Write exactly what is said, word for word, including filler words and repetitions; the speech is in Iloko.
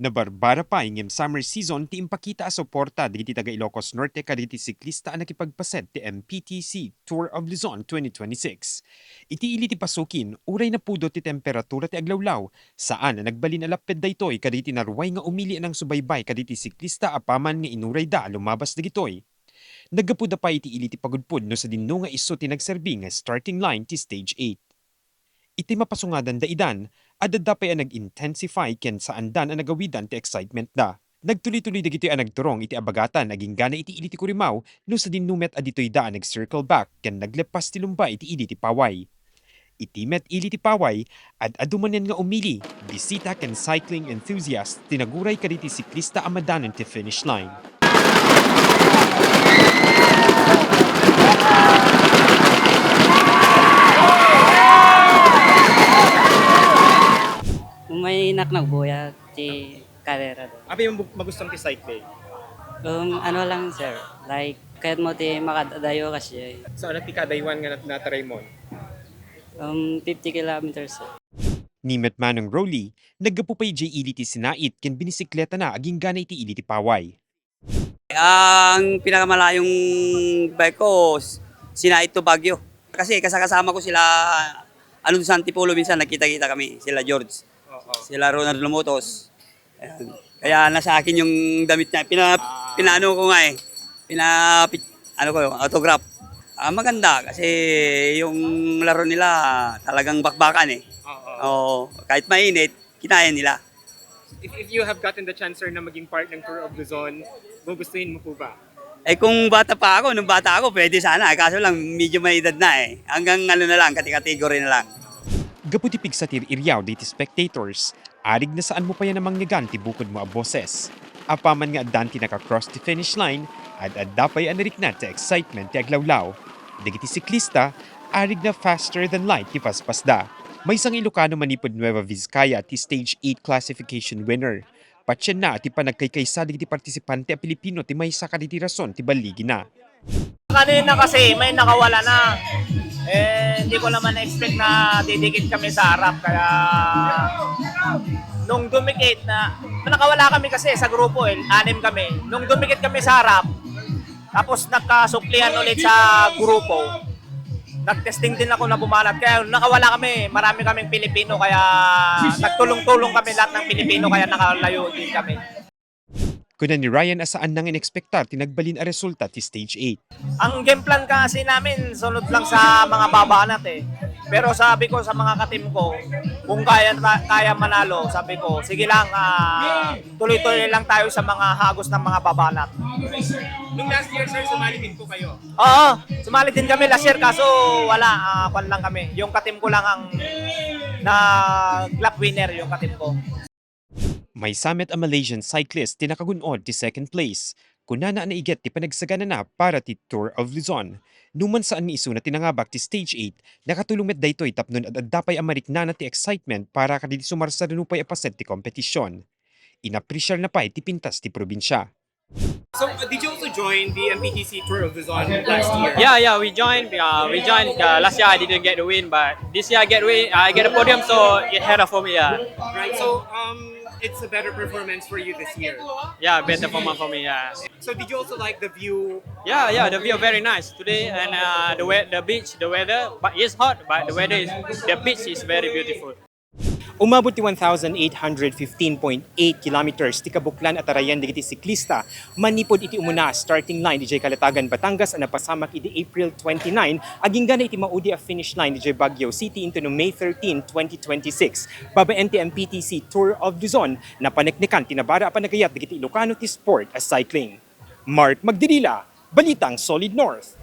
Nabarbara pay ngem summer season ti impakita a suporta dagiti taga-Ilocos Norte kadagiti siklista a nakipagpaset ti M P T C Tour of Luzon twenty twenty-six. Iti ili ti pasukin, uray napudot ti temperatura ti aglawlaw, saan a nagbalin a lapped daytoy kadagiti naruay nga umili a nangsubaybay kadagiti siklista apaman nga inurayda a lumabas dagitoy. Naggapuda pay iti ili ti pagudpod no sadinno nga isu ti nagserbi nga starting line ti Stage eight. Iti mapasungadan daidan, adda pay a nag-intensify ken saandan a nagawidan ti excitementda. Nagtuloy-tuloy dagitoy a nagturong iti abagatan agingga na iti ili ti Kurimaw no sadinno met a ditoyda a nag-circle back ken nagleppas ti lumba iti ili ti paway. Iti met ili ti paway, ad-adu manen nga umili, bisita ken cycling enthusiast ti naguray kadagiti siklista a madanon ti finish line. May naknagbuya ti karera do. Apay mo magustuhan ti cycling? Um, ano lang, sir, like, kayat mo ti makadayo kasi. So, ano ti kadaywan nga nat-, nataraymo? Um, fifty kilometers, sir. Ni met Manong Rolly, naggapu pay idiay ili ti sinait ken binikletana agingga na iti ili ti paway. Ang pinakamalayong bike ko, s-, sinait to Baguio. Kasi kasakasama ko sila, ano, sa Antipolo minsan, nagkita-kita kami, sila George, Oo. sila Ronald Lumutos. Ayan. Kaya nasa akin yung damit niya. Pina-, Ah. pinaano ko nga eh. Pina-, ano ko, autograph. Ah, maganda kasi yung laro nila talagang bakbakan eh. Oo. Oo, kahit mainit, kinaya nila. If, if you have gotten the chance, sir, na maging part ng Tour of Luzon, gugustuhin mo po ba? Eh, kung bata pa ako, nung bata ako, pwede sana. Eh, kaso lang, medyo may edad na eh. Hanggang ano na lang, kati-category na lang. Gapu ti pigsatir-iriaw dagiti spectators, arig na saanmo pay a mangngegana ti bukodmo a boses. Apaman nga addan ti naka-cross ti finish line, ad-adda pay a narikna ti excitement ti aglawlaw. Dagiti siklista, arig na faster than light ti paspasda. Maysa nga Ilocano manipud Nueva Vizcaya ti Stage eight classification winner. Patienna ti panagkaykaysa dagiti partisipante a Pilipino ti maysa kadagiti rason ti balligina. Kanina kasi may nakawala na. Eh, hindi ko naman na-expect na didikit kami sa harap. Kaya nung dumikit na, nakawala kami kasi sa grupo eh, anim kami. Nung dumikit kami sa harap, tapos nagkasuklian ulit sa grupo, nag-testing din ako na bumanat. Kaya nakawala kami, marami kaming Pilipino, kaya nagtulong-tulong kami lahat ng Pilipino, kaya nakalayo din kami. Kuna ni Ryan a saanna nga inekspektar ti nagbalin a resulta ti Stage eight. Ang game plan kasi namin, sunod lang sa mga babanat eh. Pero sabi ko sa mga katim ko, kung kaya, kaya manalo, sabi ko, sige lang, ah, tuloy-tuloy lang tayo sa mga hagos ng mga babanat. Nung last year, sir, sumali din po kayo? Oo, sumali din kami last year, kaso wala, ah, kwan lang kami. Yung katim ko lang ang nag-lap winner, yung katim ko. Maysa met a Malaysian cyclist ti nakagun-od ti second place. Kunana a naiget ti panagsaganana para ti Tour of Luzon. Numan saan nga isuna ti nangabak ti Stage eight, nakatulong met daytoy tapno ad-adda pay a mariknana ti excitement para kadagiti sumarsarano pay a paset ti kompetisyon. Inapresiarna pay ti pintas ti probinsia. So, uh, did you also join the M P T C Tour of Luzon last year? Yeah, yeah, we joined. Uh, we joined uh, last year. I didn't get the win, but this year I get win. I get a podium, so it had a for me. Yeah. Right. So, um, it's a better performance for you this year. Yeah, better performance for me. Yeah. So, did you also like the view? Yeah, yeah, the view very nice today, and uh, the we- the beach, the weather, but it's hot, but the weather is the beach is very beautiful. Umabot ti one thousand eight hundred fifteen point eight kilometers ti kabuklan a tarayan dagiti siklista manipud iti umuna a starting line idiay Calatagan, Batangas a napasamak idi April twenty-nine, agingga na iti maudi a finish line idiay Baguio City intono May thirteen, twenty twenty-six. Babaen ti M P T C Tour of Luzon, napaneknekan ti nabara a panagayat dagiti Ilocano ti sport a cycling. Mark Magdilila, Balitang Solid North.